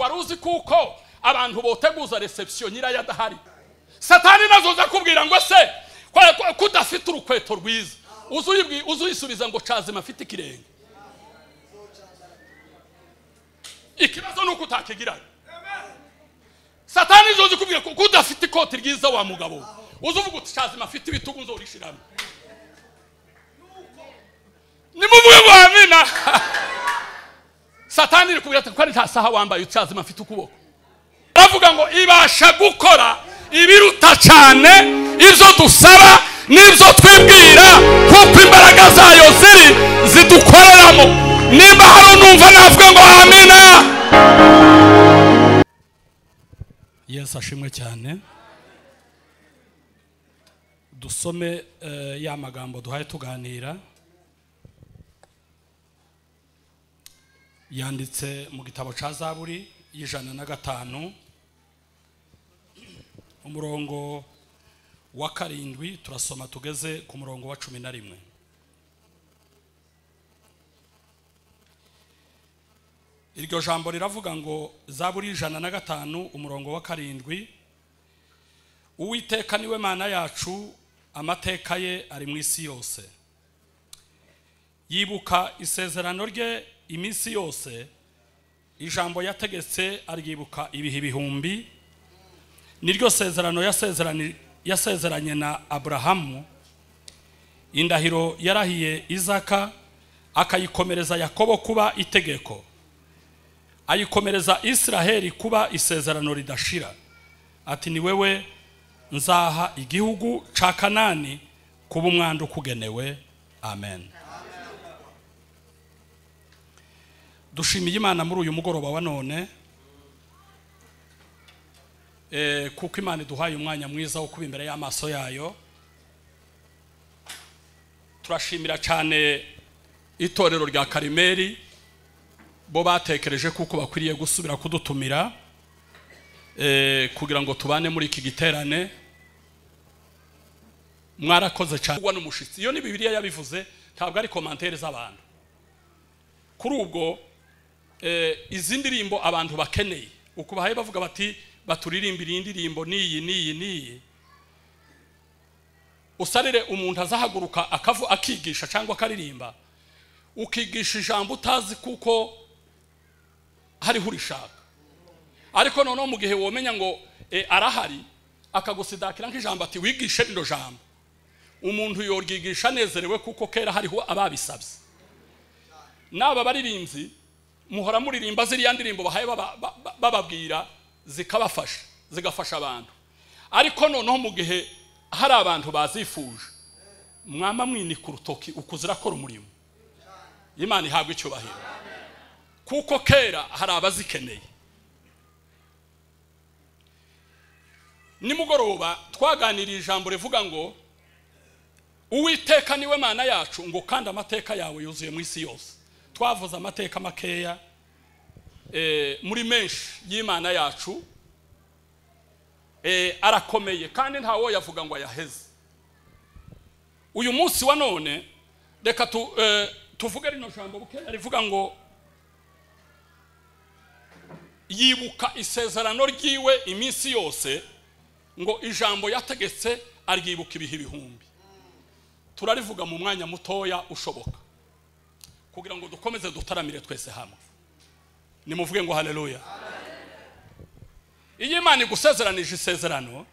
Waruzi kuko abantu boteguza reception nyirayo adahari. Satani nazoza kubwira ngo se kudafite urukweto rwiza, uzuyisubiza ngo cazima afite ikirenge. Ikibazo nuko utakigira. Satani zozi kubwira ko udafite ikoti ryiza wa mugabo, uzuvuga uti cazima afite ibitugu nzorishiramo. Nimuvuge ngo amina. Satani iri kubwira ati ko ari nta saha wambaye, ucazima afite ukuboko. Aravuga ngo ibasha gukora ibiruta cyane ibyo dusaba n'ibyo twibwira, kuko imbaraga zayo ziri zidukoreramo. Nimba hari unumva navuga ngo amina. Yesu ashimwe cyane. Dusome ya magambo duhaye tuganira, yanditse mu gitabo ca Zaburi 105 umurongo wa 7, turasoma tugeze ku murongo wa 11. Iryo jambo riravuga ngo Zaburi 105 umurongo wa 7, Uwiteka niwe Mana yacu, amateka ye ari mu isi yose. Yibuka isezerano rye iminsi yose, ijambo yategetse aryibuka ibihe ibihumbi. Niryo sezerano yasezeranye na Abrahamu, indahiro yarahiye Isaka, akayikomereza Yakobo kuba itegeko, ayikomereza Israheli kuba isezerano ridashira. Ati ni wewe nzaha igihugu ca Kanani kuba umwandu kugenewe. Amen. Dushimiye Imana muri uyu mugoroba wa none, kuko Imana iduhaye umwanya mwiza wo kuba imbere y'amaso yayo. Turashimira cyane itorero rya Karimeri, bo batekereje kuko bakwiriye gusubira kudutumira kugira ngo tubane muri iki giterane. Mwarakoze cyane. Ugwa n'umushitsi, iyo ni Bibiliya yabivuze, ntabwo ari commentaire z'abantu. Kuri ubwo izi ndirimbo abantu bakeneye, uko bahaye bavuga bati baturirimbira indirimbo niyi niyi niyi, usarire umuntu azahaguruka akavu akigisha cyangwa akaririmba, ukigisha ijambo utazi kuko hariho urishaka. Ariko noneho mu gihe womenya ngo arahari, akagusidakira nk'ijambo ati wigishe rino jambo, umuntu yoryigisha anezerewe kuko kera hariho ababisabye. N'aba baririmbyi muhora muririmba ziriya ndirimbo bahaye bababwira zikabafasha, zigafasha abantu. Ariko noneho mu gihe hari abantu bazifuje, mwama mwinika urutoki ukuzirakora umurimo. Imana ihabwe icyubahiro, kuko kera hari abazikeneye. Nimugoroba twaganiriye ijambo rivuga ngo Uwiteka niwe Mana yacu, ngo kandi amateka yawe yuzuye mu isi yose. Twavuze amateka makeya muri menshi y'Imana yacu, arakomeye kandi ntawo yavuga ngo ayaheze. Uyu munsi wa none reka tuvuge rino jambo bukeya rivuga ngo yibuka isezerano ryiwe iminsi yose, ngo ijambo yategetse aryibuka ibihe ibihumbi. Turarivuga mu mwanya mutoya ushoboka kugira ngo dukomeze dutaramire twese hamwe. Nimuvuge ngo haleluya. Iyo Imana igusezeranije isezerano,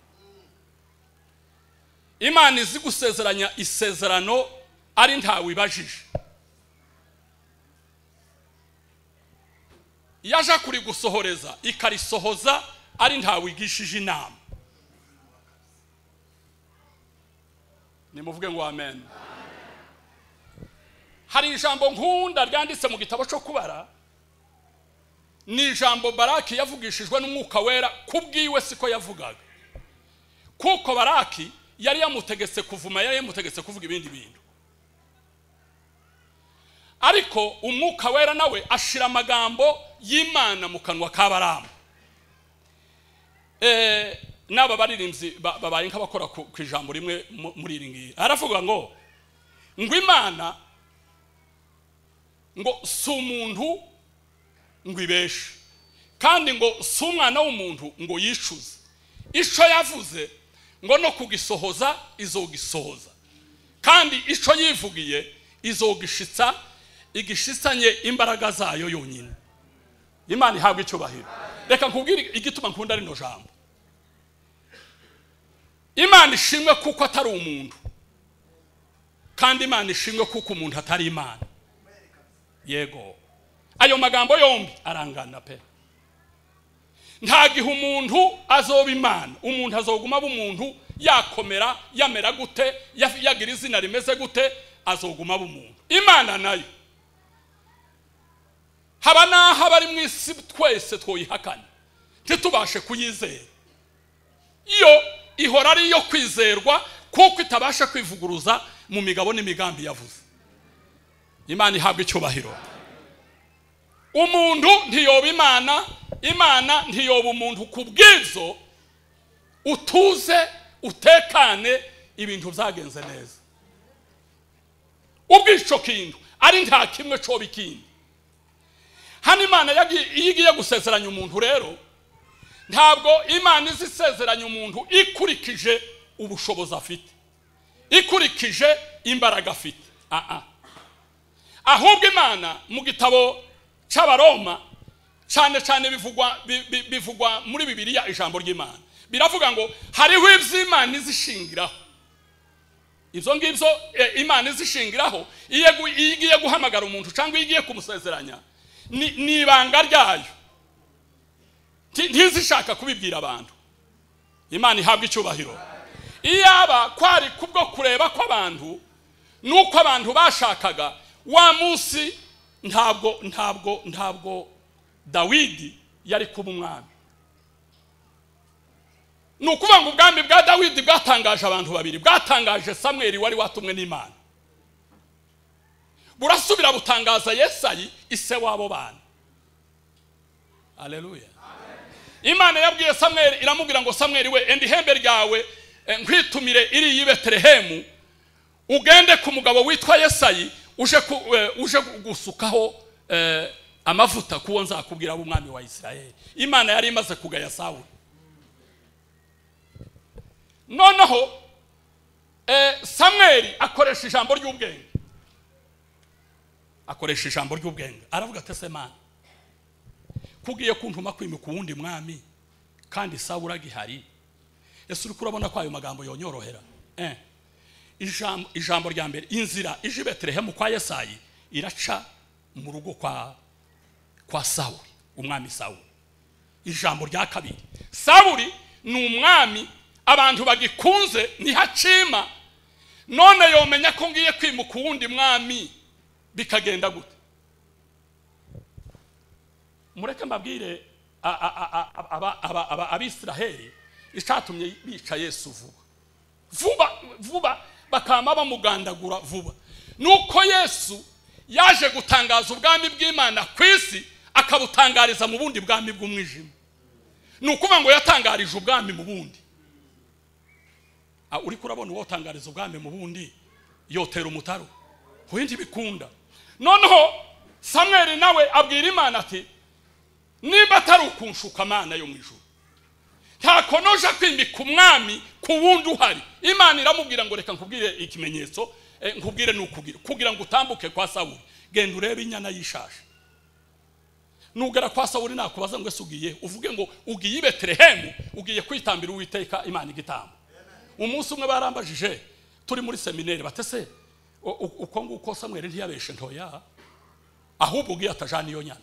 Imana izi gusezeranya isezerano ari ntawe ibajije. Yaje kuri gusohoreza ikarisohoza ari ntawe igishije inama. Nimuvuge ngo amen. Hari ijambo nkunda ryanditse mu gitabo cyo Kubara, ni ijambo Baraki yavugishijwe n'Umwuka Wera kubwiwe, siko yavugaga, kuko Baraki yari yamutegetse kuvuma, yari yamutegetse kuvuga ibindi bintu. Ariko Umwuka Wera nawe ashira amagambo y'Imana mu kanwa ka Baramu. N'aba baririmbyi babaye nk'abakora ku ijambo rimwe muri iri ngiri. Aravuga ngo Imana ngo si umuntu ngo ibeshe, Kandi ngo si umwana w'umuntu ngo yicuze. Ico yavuze ngo no kugisohoza izogisohoza. Kandi ico yivugiye izogishitsa, igishitsanye imbaraga zayo yonyine. Imana ihabwe icyubahiro. Reka nkubwire igituma nkunda rino jambo. Imana ishimwe kuko atari umuntu. Kandi Imana ishimwe kuko umuntu atari Imana. Yego. Ayo magambo yombi arangana pe. Nta gihe umuntu azoba Imana, umuntu azoguma aba umuntu, yakomera, yamera gute, yagira izina rimeze gute, azoguma aba umuntu. Imana nayo haba naho abari mu isi twese twoyihakana, ntitubashe kuyizera. Iyo ihora ari iyo kwizerwa kuko itabasha kwivuguruza mu migabo n'imigambi yavuze. Imana ihabwa icyubahiro. Umuntu ntiyoba Imana, Imana ntiyoba umuntu. Kubw'ibyo utuze utekane, ibintu byagenze neza. Ubwico kintu ari nta kimwe coba ikindi. Hano Imana iyo igiye gusezeranya umuntu rero, ntabwo Imana izisezeranya umuntu ikurikije ubushobozi afite, ikurikije imbaraga afite. Ahubwo Imana mu gitabo cy'Abaroma, cyane cyane bivugwa muri Bibiliya, ijambo ry'Imana biravuga ngo hariho ibyo Imana izishingiraho. Ibyo ngibyo Imana izishingiraho iyo igiye guhamagara umuntu cyangwa igiye kumusezeranya, ni ibanga ryayo, ntizishaka kubibwira abantu. Imana ihabwa icyubahiro. Iyaba kwari kubwo kureba kw'abantu nuko abantu bashakaga, wa munsi ntabwo Dawidi yari kuba umwami. Ni ukuvuga ngo ubwami bwa Dawidi bwatangaje abantu babiri, bwatangaje Samweli wari watumwe n'Imana, burasubira butangaza Yesayi ise wabo bana. Haleluya. Imana yabwiye Samweli, iramubwira ngo Samweli we, enda ihembe ryawe nkwitumire iri i Betelehemu, ugende ku mugabo witwa Yesayi, uje gusukaho amavuta kuwo nzakubwira abo umwami wa Isirayeli. Imana yari imaze kugaya Sawuli. Noneho Samweli akoresha ijambo ry'ubwenge, akoresha ijambo ry'ubwenge, aravuga ati ese Mana, kugiye kuntuma kwimika uwundi mwami kandi Sawuli agihari, ese uri kurabona ko ayo magambo yonyorohera? Ijambo rya mbere, inzira ije i Betelehemu kwa Yesayi iraca mu rugo kwa Sawuli, umwami Sawuli. Ijambo rya kabiri, Sawuli ni umwami abantu bagikunze ntihacima, none yomenya ko ngiye kwimuka uwundi mwami bikagenda gute? Mureke mbabwire Abisiraheli icyatumye bica Yesu vuba vuba vuba, bakama bamugandagura vuba, nuko Yesu yaje gutangaza ubwami bw'Imana ku isi, akabutangariza mu bundi bwami bw'umwijima. Ni ukuvuga ngo yatangarije ubwami mu bundi. Uri kurabona uwo utangariza ubwami mu bundi yotera umutaro hundi bikunda. Noneho Samweli nawe abwira Imana ati niba atari ukunshuka Mana yo mu ijuru, ntakonoja kwimika umwami ku wundi uhari. Imana iramubwira ngo reka nkubwire ikimenyetso, nkubwire nukugira kugira ngo utambuke kwa Sawuli, genda urebe inyana yishashe. Nugera kwa Sawuli nakubaza ngo ese ugiye, uvuge ngo ugiye i Betelehemu, ugiye kwitambira Uwiteka Imana igitambo. Umunsi umwe barambajije turi muri seminari, batese uko nguko Samweli ntiyabeshe ntoya, ahubwo ugiye atajana iyo nyana.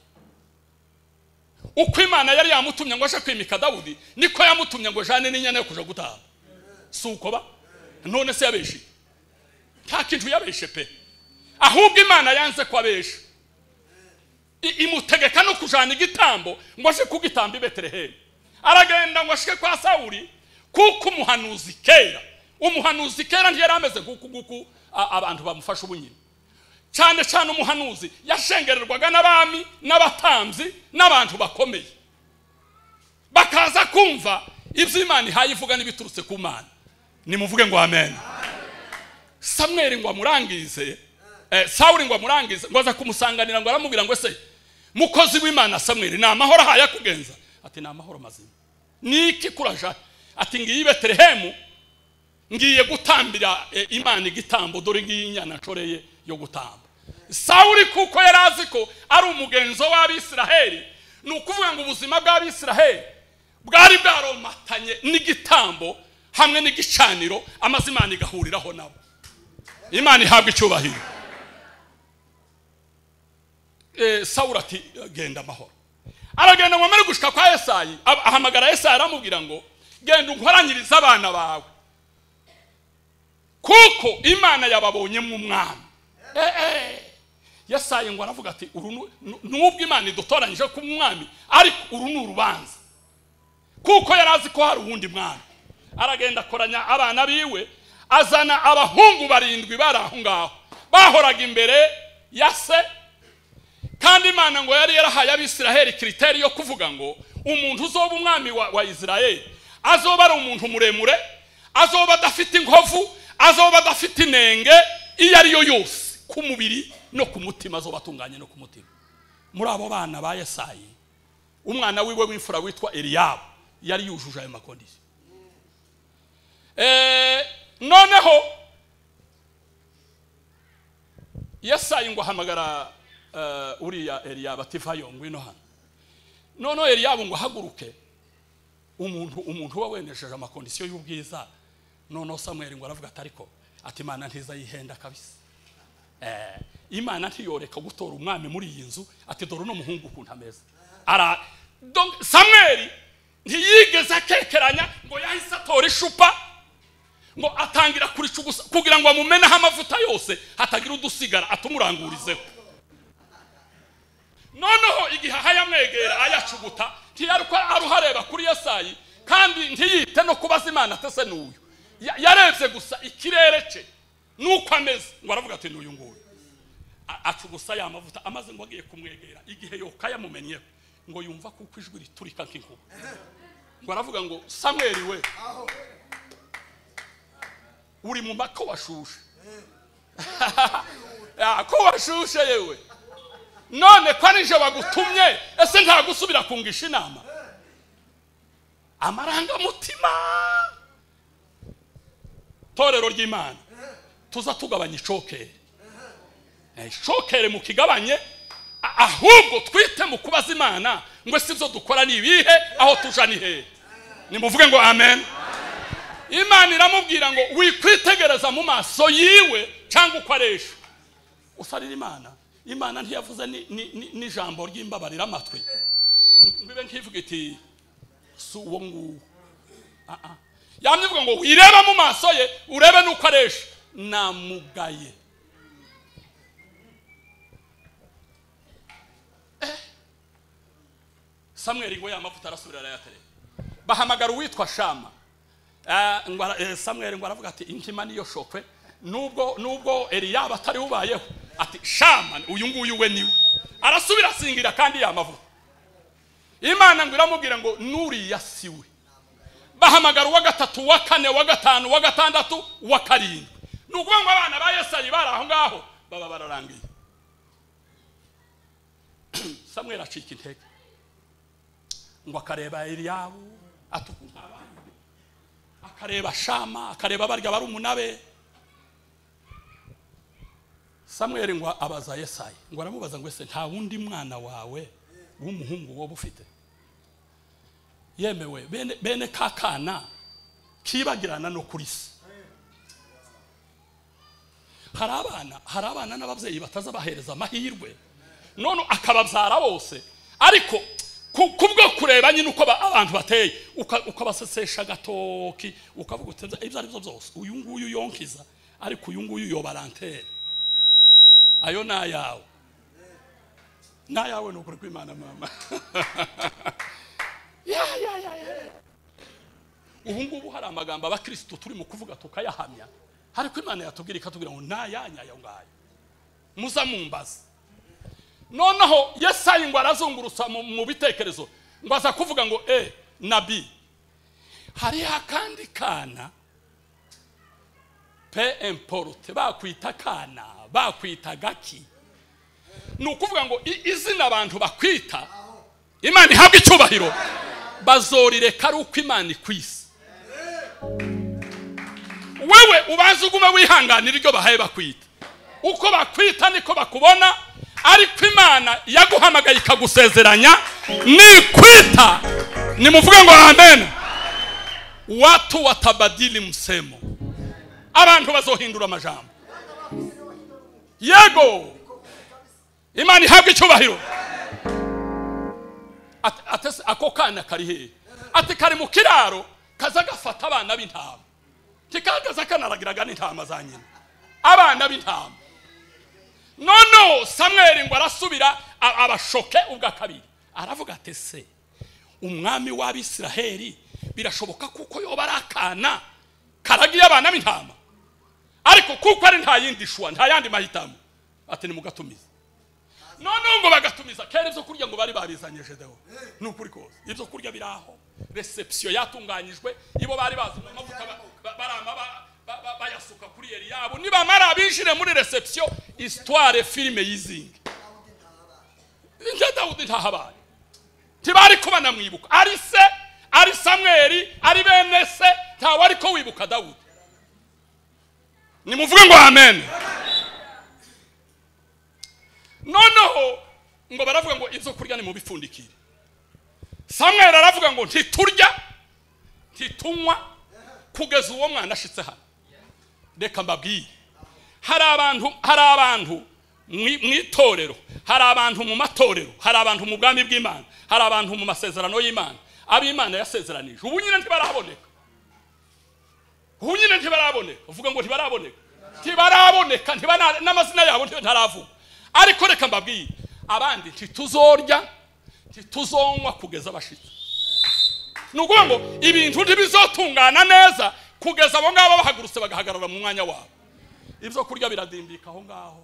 Uko Imana yari yamutumye ngo aje kwimika Dawudi, niko yamutumye ngo jane n'inyana yo kuja gutamba. Si uko ba? None se yabeshe? Nta kintu yabeshe pe. Ahubwo Imana yanze ko abesha, imutegeka no kujana igitambo ngo aje kugitamba i Betelehemu. Aragenda ngo ashike kwa Sawuli, kuko umuhanuzi kera ntiyari ameze nk'uku nguku abantu bamufasha ubunyine. Cyane cyane umuhanuzi yashengererwaga n'abami n'abatambyi n'abantu bakomeye, bakaza kumva ibyo Imana ihaye ivuga n'ibiturutse ku Mana. Nimuvuge ngo amen. Samweli ngo amurangize, Sawuli ngo amurangize, ngo aza kumusanganira ngo aramubwira ngo ese Mukozi w'Imana Samweli, ni amahoro ahaye kugenza? Ati ni amahoro mazima. Niki kuraja? Ati ngiye Betelehemu, ngiye gutambira Imana igitambo, dore ngiye inyana nshoreye yo gutamba. Sawuli kuko yarazi ko ari umugenzo w'Abisiraheli, ni ukuvuga ngo ubuzima bw'Abisiraheli bwari bwaromatanye n'igitambo hamwe n'igicaniro, amaze Imana igahuriraho nabo. Imana ihabwa icyubahiro. Sawuli ati genda amahoro. Aragenda ngo amare gushika kwa Yesayi, ahamagara Yesayi aramubwira ngo genda unkoranyirize abana bawe, kuko Imana yababonyemo umwami. Yesayi ngo aravuga ati nubwo Imana idutoranyije ku mwami, ariko uru ni urubanza, kuko yarazi ko hari uwundi mwami. Aragenda akoranya abana biwe, azana abahungu 7 bari aho ngaho bahoraga imbere ya se. Kandi Imana ngo yari yarahaye Abisiraheli criteri yo kuvuga ngo umuntu uzoba umwami wa Israeli azoba ari umuntu muremure, azoba adafite inkovu, azoba adafite inenge iyo ari yo yose ku mubiri no ku mutima, azoba atunganye no ku mutima. Muri abo bana ba Yesayi, umwana wiwe w'imfura witwa Eliyabu yari yujuje ayo makondisiyo. Noneho Yesayi ngo ahamagara uriya Eliyabu ati vayo ngwino hano. Noneho Eliyabu ngo ahaguruke, umuntu uba wenesheje amakondisiyo y'ubwiza. Noneho Samweli ngo aravuga ati ariko ati Imana ntiza yihenda kabisa. Imana ntiyoreka gutora umwami muri iyi nzu, ati dore uno muhungu ukuntu ameze. Donc Samweli ntiyigeze akekeranya ngo yahise atora ishupa ngo atangira kuricugusa kugira ngo amumeneho amavuta yose hatagira udusigara atumurangurizeho. Noneho igihe ayamwegera ayacuguta, ntiyari aruhareba kuri Yesayi, kandi ntiyite no kubaza Imana atese n'uyu. Yarebye gusa ikirere cye nuko ameze, ngo aravuga ati n'uyu nguyu. Acugusa ya mavuta amaze ngo agiye kumwegera, igihe yoka yamumenyeho ngo yumva kuko ijwi riturika nk'inkuba. Ngo aravuga ngo Samweli we, uri mu mako washushe. Ko washushe yewe, none ko ari je bagutumye, ese nta gusubira kungisha inama? Amarangamutima. Torero ry'Imana, tuza tugabanya icokere. Icokere mu kigabanye, ahubwo twite mu kubaza Imana ngo si byo dukora ni ibihe, aho tuja ni hehe. Nimuvuge ngo amen. Imana iramubwira ngo wikwitegereza mu maso yiwe cyangwa uko aresha. Usarira Imana. Imana ntiyavuze n'ijambo ry'imbabarira amatwi, mbibe nkivuga iti si uwo nguwo. Yamye ngo wireba mu maso ye urebe nuko aresha, namugaye. Samweli ngo yamavuta arasubira arayatereka. Bahamagara uwitwa Shama. Samweli ngo aravuga ati inkima niyo shokwe, nubwo Eliyabu atari ubayeho, ati Shama uyu nguyu we niwe. Arasubira asingira kandi yamavuta. Imana ngo iramubwira ngo nuriya siwe. Bahamagara uwa 3, uwa 4, uwa 5, uwa 6, uwa 7. Ni ukuvuga ngo abana ba Yesayi bari aho ngaho baba bararangiye. Samweli acika intege ngo akareba Eliyabu atukuntu abana, akareba Shama, akareba barya barumuna be. Samweli ngo abaza Yesayi, ngo aramubaza ngo ese nta wundi mwana wawe w'umuhungu woba ufite? Yemewe bene kakana kibagirana no kuri se. Hari abana n'ababyeyi bataza bahereza amahirwe, none akababyara bose, ariko kubwo kureba nyine uko abantu bateye, ukabasesesha gatoki, ukavuga uti ibyo ari byo byose uyu nguyu yonkiza, ariko uyu nguyu yobarantere. Ayo nayawe, nayawe ni ukuri kw'Imana mama. Ya. Ubu ngubu hari amagambo abakristo turi mu kuvuga tukayahamya, ariko Imana yatubwira ikatubwira ngo nayanya ayo ngayo muza mumbaza. Noneho Yesayi ngo arazungurutsa mu bitekerezo, ngo aza kuvuga ngo nabi, hari akandi kana, pe importe, bakwita kana, bakwita gaki, Ni ukuvuga ngo izina abantu bakwita, Imana ihabwa icyubahiro, bazorireka ari uko Imana ikwise. Wewe ubanza ugume wihanganira iryo bahaye bakwita, uko bakwita niko bakubona, ariko Imana yaguhamagaye ikagusezeranya nikwita. Nimuvuge ngo amen. Watu watabadili msemo, abantu bazohindura amajambo. Yego, Imana ihabwa icyubahiro. Atese ako kana kari hehe? Ati kari mu kiraro kaza gafata abana b'intama, kikagaza kanaragiraga n'intama za nyina, abana b'intama. Nono Samweli ngo arasubira abashoke ubwa kabiri, aravuga ati se umwami w'Abisiraheli birashoboka kuko yoba ari akana karagiye abana b'intama, ariko kuko ari nta yindi shwa, nta yandi mahitamo, ati nimugatumize. Noneho ngo bagatumiza kera ibyo kurya ngo bari babizanye Gedeon. Ni ukuri kose ibyo kurya biraho, reception yatunganyijwe, ibo bari bazi amavuta barama bayasuka kuri Eliyabu. Nibamara binjire muri reception, histoire filime yizinge nje Dawudi ntahabaye, ntibari ko banamwibuka, ari se, ari Samweli, ari bene se, ntawe ariko wibuka Dawudi. Nimuvuge ngo amen. Noneho ngo baravuga ngo ibyo kurya nimubipfundikire. Samweli aravuga ngo ntiturya ntitunywa kugeza uwo mwana ashitse hano. Reka mbabwire, hari abantu mu itorero, hari abantu mu matorero, hari abantu mu bwami bw'Imana, hari abantu mu masezerano y'Imana, ab'Imana yasezeranije ubu nyine ntibaraboneka. Ubu nyine ntibaraboneka. Uvuga ngo ntibaraboneka, ntibaraboneka, n'amazina yabo ntaravuga. Ariko reka mbabwire, abandi ntituzorya ntituzonywa kugeza abashitsi. Ni ukuvuga ngo ibintu ntibizotungana neza kugeza abo ngabo bahagurutse bagahagarara mu mwanya wabo. Ibyo kurya biradimbika aho ngaho,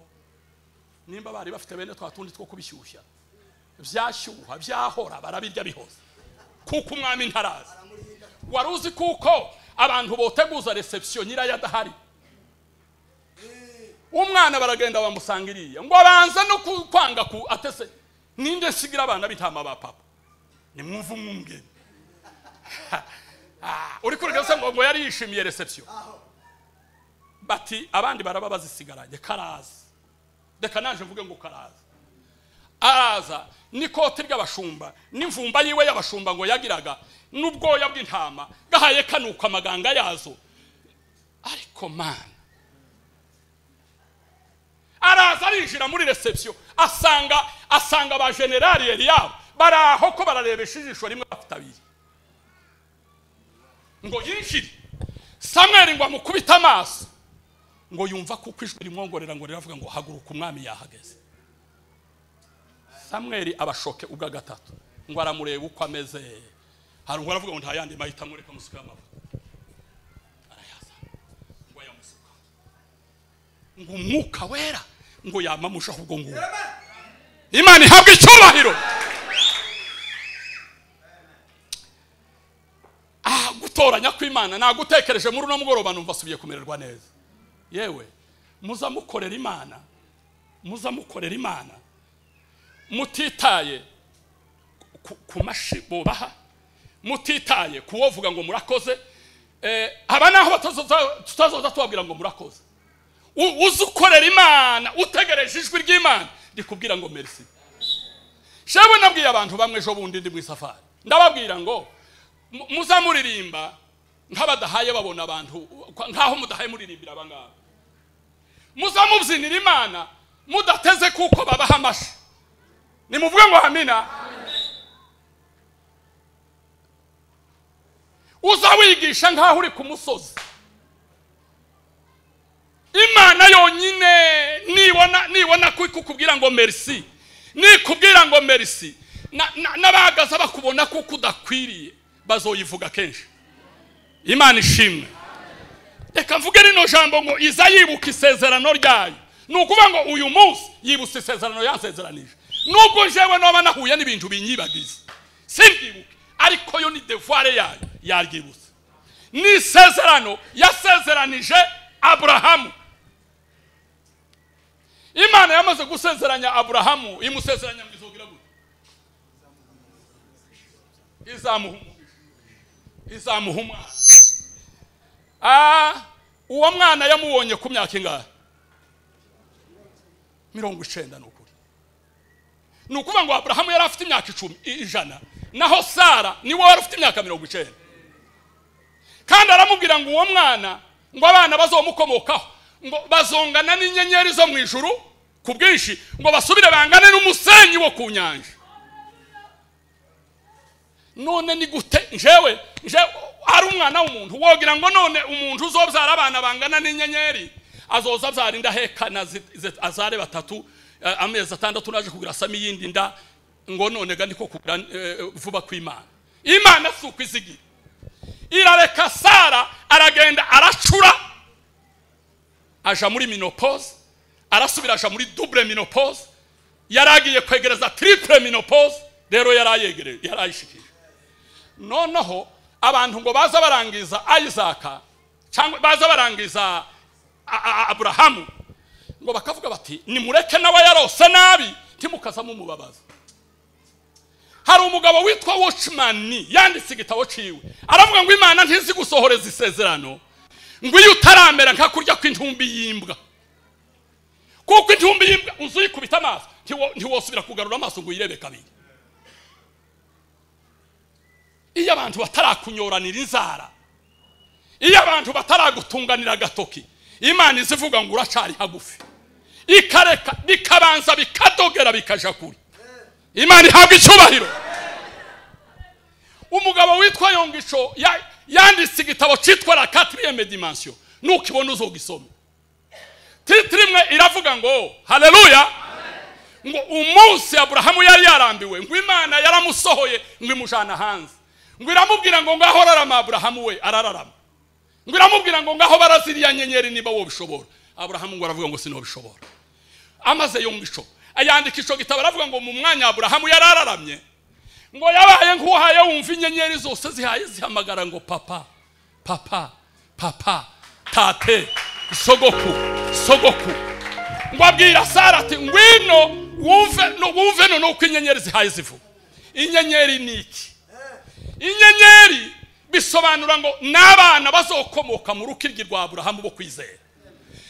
nimba bari bafite bene twa tundi two kubishyushya, byashyuha byahora barabirya bihoze, kuko umwami ntaraza. Wari uzi kuko abantu boteguza reception nyirayo adahari, umwana baragenda bamusanga iriya ngo abanza no kwanga ku atese ninde nsigira abana b'intama ba papa, nimwumve umwungeri. Uri kurega ngo yari yishimiye reception, bati abandi baraba bazisigaranye karaza. Reka naje mvuge ngo karaza. Araza n'ikoti ry'abashumba n'imvumba yiwe y'abashumba ngo yagiraga n'ubwoya bw'intama gahaye kanuka amaganga yazo. Ariko mana, araza arinjira muri reception, asanga ba generali Eliyabu baraho ko bararebesha ijisho rimwe bafite abiri, ngo yinjire. Samweli ngo amukubite amaso, ngo yumva kuko ijwi rimwongorera ngo riravuga ngo haguruka umwami yahageze. Samweli abashoke ubwa gatatu, ngo aramureba uko ameze, hari ngo aravuga ngo nta yandi mahitamo, reka musuke amavuta. Arayaza ngo ayamusuka, ngo umwuka wera ngo yamamusha ahubwo ngo Imana ihabwe icyubahiro. Gutoranya kw'Imana nagutekereje muri uno mugoroba numva asubiye kumererwa neza. Yewe muza mukorera Imana, muza mukorera Imana mutitaye ku mashi bobaha, mutitaye kuwovuga ngo murakoze. Aba naho tutazoza tubabwira ngo murakoze. Uzi ukorera Imana utegereje ijwi ry'Imana rikubwira ngo merci. Shewe nabwiye abantu bamwe ejo bundi ndi mu safari, ndababwira ngo muzamuririmba nk'abadahaye babona abantu nkaho mudahaye muririmbira abangaba, muzamubyinira Imana mudateze kuko babaha amashi. Nimuvuge ngo amina. Uzawigisha nkaho uri ku musozi. Imana yonyine nibona kukubwira ngo merci, nikubwira ngo merci, n'abahagaze bakubona kuko udakwiriye bazoyivuga kenshi. Imana ishimwe. Reka mvuge rino jambo ngo iza yibuka isezerano ryayo. Ni ukuvuga ngo uyu munsi yibutse isezerano yansezeranije, nubwo jewe noba nahuye n'ibintu binyibagiza simbyibuke, ariko yo ni devoir yayo yaryibutse. Ni isezerano yasezeranije Aburahamu. Imana yamaze gusezeranya Aburahamu, imusezeranya ngo izogira gute? Izamuha umwana. Uwo mwana yamubonye ku myaka ingahe? 90. Ni ukuri, ni ukuvuga ngo Aburahamu yari afite imyaka 100, naho Sara niwe wari ufite imyaka 90. Kandi aramubwira ngo uwo mwana, ngo abana bazomukomokaho ngo bazongana n'inyenyeri zo mu ijuru ku bwinshi, ngo basubire bangane n'umusenyi wo ku nyanja. None ni gute njewe ari umwana w'umuntu wogira ngo none umuntu uzobyara abana bangana n'inyenyeri azoza abyara indahekana azare 3 amezi 6 naje kugira sami yindi nda, ngo none ga niko kugira vuba kw'Imana. Imana si ukwizigira, irareka Sara aragenda aracura, aja muri menopause, arasubira aja muri double menopause, yaragiye kwegereza triple menopause, rero yarayegereye, yarayishikije. Noneho abantu ngo baza barangiza Isaka cyangwa baza barangiza Aburahamu, ngo bakavuga bati nimureke nawe yarose nabi, ntimukaza mumubabaza. Hari umugabo witwa Watchman yanditse igitabo ciwe, aravuga ngo Imana ntizi gusohoreza isezerano ngo iyo utaramera nka kurya kw'intumbi y'imbwa, kuko intumbi y'imbwa uzuyikubita amaso ntiwosubira kugarura amaso ngo uyirebe kabiri. Iyo abantu batarakunyoranira inzara, iyo abantu bataragutunganira agatoki, Imana izivuga ngo uracari hagufi, ikareka bikabanza bikadogera bikaja kure. Imana ihabwa icyubahiro. Umugabo witwa Yongisho yanditse igitabo cyitwa La Quatrième Dimension, nukibona uzogisome. Titre imwe iravuga ngo haleluya, ngo umunsi Aburahamu yari yarambiwe, ngo Imana yaramusohoye ngo imujana hanze, ngo iramubwira ngo ngaho rarama Aburahamu we, arararama. Ngo iramubwira ngo ngaho baraziriya nyenyeri niba wo bishobora. Aburahamu ngo aravuga ngo sinobishobora. Amaze Yongisho ayandika ico gitabo aravuga ngo mu mwanya Aburahamu yarararamye, ngo yabaye nkuhaye wumva inyenyeri zose zihaye zihamagara ngo papa papa papa, tate, sogoku sogoku. Ngo abwira Sara ati ngwino wumve no wumve no uko inyenyeri zihaye zivuga. Inyenyeri ni iki? Inyenyeri bisobanura ngo n'abana bazokomoka mu rukiryi rwa Aburahamu bo kwizera,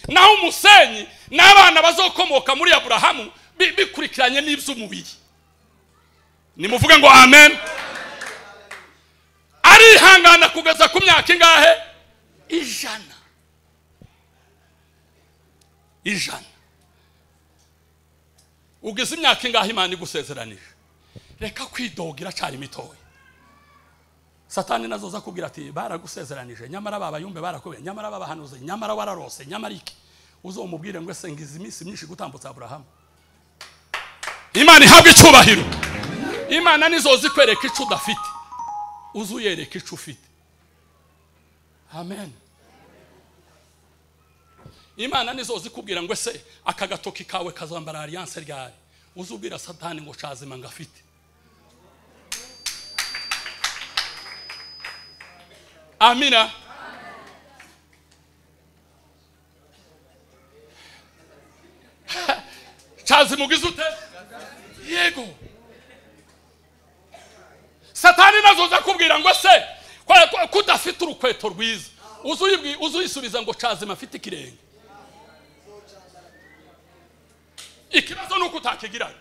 naho umusenyi n'abana bazokomoka muri Aburahamu bikurikiranye n'iby'umubiri. Nimuvuge ngo amen. Arihangana kugeza ku myaka ingahe? 100. 100. Ugeze imyaka ingahe Imana igusezeranije? Reka kwidogira cyari mitoya. Satani nazoza kubwira ati baragusezeranije, nyamara babayumbe barakubye, nyamara babahanuze, nyamara wararose, nyamara iki. Uzomubwire ngo ese ngize iminsi myinshi gutambutsa Aburahamu. Imana ihabwa icyubahiro. Imana nizozi kwereka ico udafite, uzuyereka ico ufite. Amen. Imana nizozi kubwira ngo ese aka gatoki kawe kazambara alliance ryari, uzubwira Satani ngo cazima ngafite. Amina. Cazima ugize ute? Yego. Satani nazoza kubwira ngo se kudafite urukweto rwiza, uzuyisubiza ngo cazima afite ikirenge. Ikibazo nuko utakigira.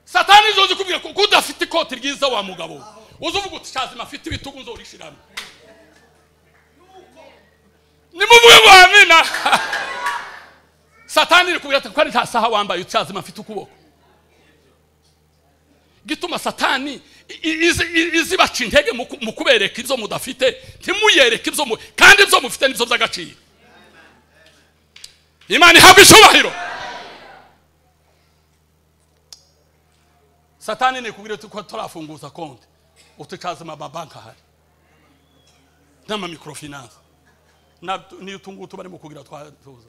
Satani izoza kubwira ko kudafite ikoti ryiza wa mugabo, uzuvuga uti cazima afite ibitugu nzorishiramo. Nimuvuge ngo amina. Satani iri kubwira ati ko ari nta saha wambaye, cazima afite ukuboko. Gituma Satani izibaca intege mu kubereka ibyo mudafite, ntimuyereke ibyo kandi ibyo mufite nibyo by'agaciro. Imana ihabwa icyubahiro. Satani ni kubwira ko turafunguza konti, uticazima amabanki ahari n'ama microfinance niyo tungutu barimo kugira twatuza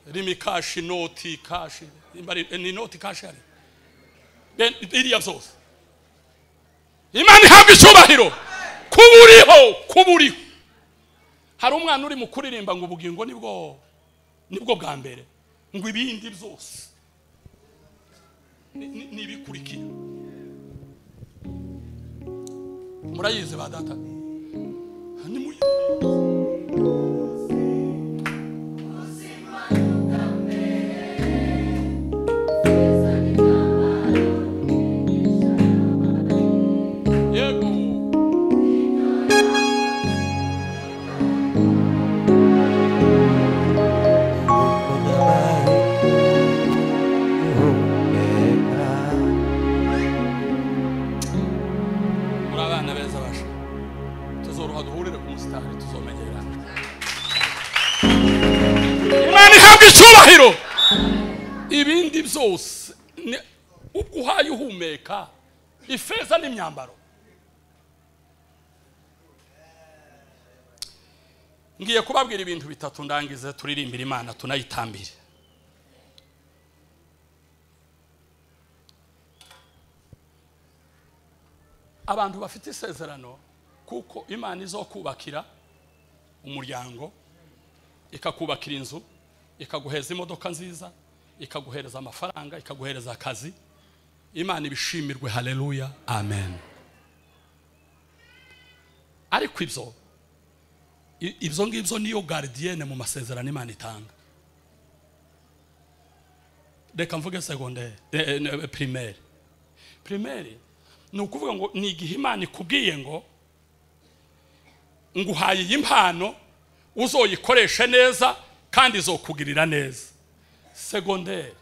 rimi kashi noti kashi ni noti kashi ari iriya zose. Imana ihabwa icyubahiro. Kuburiho, kuburiho. Hari umwana uri mu kuririmba ngo ubugingo nibwo Nibwo bwa mbere ngo ibindi byose nibikurikira. Murayize ba data. Yego. Murabana beza basha. Tuzoroha duhurire ku musitari tuzomenyerana. Imana ihabwe icyubahiro. Ibindi byose ubwo uhaye uhumeka ifeza n'imyambaro. Ngiye kubabwira ibintu bitatu ndangize turirimbira Imana tunayitambire. Abantu bafite isezerano kuko Imana izokubakira umuryango, ikakubakira inzu, ikaguheza imodoka nziza, ikaguhereza amafaranga, ikaguhereza akazi. Imana ibishimirwe, haleluya, amen. Ariko ibyo ngibyo niyo gardienne mu masezerano Imana itanga. Reka mvuge secondaire, primaire. Primaire ni ukuvuga ngo ni igihe Imana ikubwiye ngo nguhaye iyi mpano uzoyikoreshe neza kandi izokugirira neza. Secondaire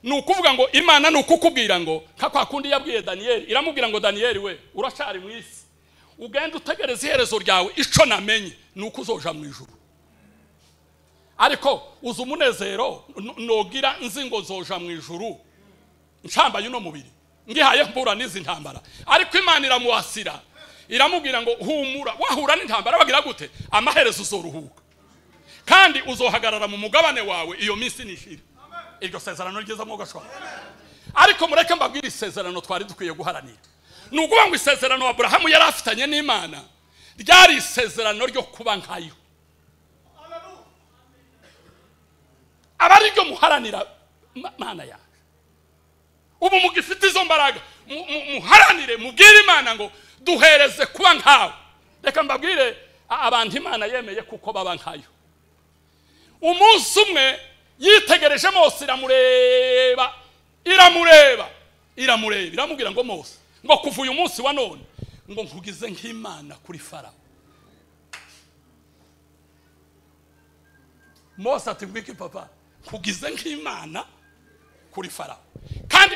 ni ukuvuga ngo Imana ni ukukubwira ngo nka kwa kundi yabwiye Daniel, iramubwira ngo Daniel we uracari mu isi, ugenda utegereza iherezo ryawe, ico namenye ni uko uzoja mu ijuru. Ariko uza umunezero nogira nzi ngo zoja mu ijuru ncambaye uno mubiri ngihaye mbura n'izi ntambara. Ariko Imana iramuwasira iramubwira ngo humura, wahura n'intambara bagira gute, amaherezo uzoruhuka kandi uzohagarara mu mugabane wawe iyo minsi nishira. Iryo sezerano ryiza mwogashwa. Ariko mureke mbabwire isezerano twari dukwiye guharanira. Ni ukuvuga ngo isezerano Aburahamu yari afitanye n'Imana ryari isezerano ryo kuba nkayo. Abari ryo muharanira Mana yawe. Ubu mugifite izo mbaraga muharanire, mubwire Imana ngo duhereze kuba nkawe. Reka mbabwire abantu Imana yemeye kuko baba nkayo. Umunsi umwe yitegereje Mose, iramureba iramureba iramureba, iramubwira ngo Mose, ngo kuva uyu munsi wa none ngo nkugize nk'Imana kuri Farawo. Mose ati ngwiki papa, nkugize nk'Imana kuri Farawo. Kandi